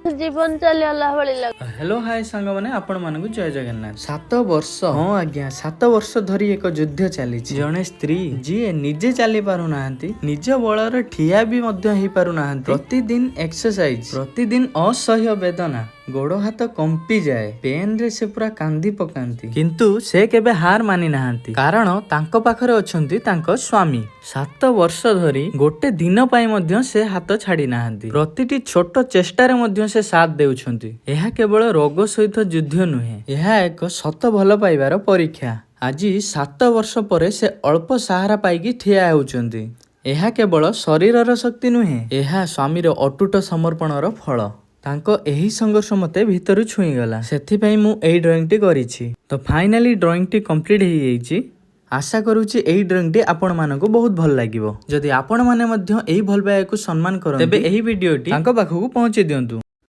ଜୀବନ ଚାଲିଗଲା ଭଳି ଲାଗୁଛି। ହ୍ୟାଲୋ ହାଏ ସାଙ୍ଗମାନେ, ଆପଣମାନଙ୍କୁ ଜୟ ଜଗନ୍ନାଥ। 7 ବର୍ଷ, ହଁ ଆଜ୍ଞା, 7 ବର୍ଷ ଧରି ଏକ ଯୁଦ୍ଧ ଚାଲିଛି। ଜଣେ ସ୍ତ୍ରୀ, ଯିଏ ନିଜେ ଚାଲି ପାରୁନାହାନ୍ତି, ନିଜ ବଳରେ ଠିଆ ବି ମଧ୍ୟ ହେଇପାରୁନାହାନ୍ତି, ପ୍ରତିଦିନ ଏକ୍ସରସାଇଜ, ପ୍ରତିଦିନ ଅସହ୍ୟ ବେଦନା, ଗୋଡ ହାତ କମ୍ପିଯାଏ, ପେନ୍ ରେ ସେ ପୁରା କାନ୍ଦି ପକାନ୍ତି। କିନ୍ତୁ ସେ କେବେ ହାର ମାନି ନାହାନ୍ତି, କାରଣ ତାଙ୍କ ପାଖରେ ଅଛନ୍ତି ତାଙ୍କ ସ୍ୱାମୀ। 7 ବର୍ଷ ଧରି ଗୋଟେ ଦିନ ପାଇଁ ମଧ୍ୟ ସେ ହାତ ଛାଡି ନାହାନ୍ତି। ପ୍ରତିଟି ଛୋଟ ଚେଷ୍ଟାରେ ମଧ୍ୟ ସେ ସାଥ ଦେଉଛନ୍ତି। ଏହା କେବଳ ରୋଗ ସହିତ ଯୁଦ୍ଧ ନୁହେଁ, ଏହା ଏକ ସତ ଭଲ ପାଇବାର ପରୀକ୍ଷା। ଆଜି 7 ବର୍ଷ ପରେ ସେ ଅଳ୍ପ ସାହାରା ପାଇକି ଠିଆ ହେଉଛନ୍ତି। ଏହା କେବଳ ଶରୀରର ଶକ୍ତି ନୁହେଁ, ଏହା ସ୍ୱାମୀର ଅଟୁଟ ସମର୍ପଣର ଫଳ। ତାଙ୍କ ଏହି ସଂଘର୍ଷ ମୋତେ ଭିତରୁ ଛୁଇଁଗଲା। ସେଥିପାଇଁ ମୁଁ ଏଇ ଡ୍ରଇଂଟି କରିଛି। ତ ଫାଇନାଲି ଡ୍ରଇଂଟି କମ୍ପ୍ଲିଟ୍ ହେଇଯାଇଛି। ଆଶା କରୁଛି ଏଇ ଡ୍ରଇଂଟି ଆପଣମାନଙ୍କୁ ବହୁତ ଭଲ ଲାଗିବ। ଯଦି ଆପଣମାନେ ମଧ୍ୟ ଏହି ଭଲ ପାଇବାକୁ ସମ୍ମାନ କରନ୍ତି, ତେବେ ଏହି ଭିଡ଼ିଓଟି ତାଙ୍କ ପାଖକୁ ପହଞ୍ଚେଇ ଦିଅନ୍ତୁ।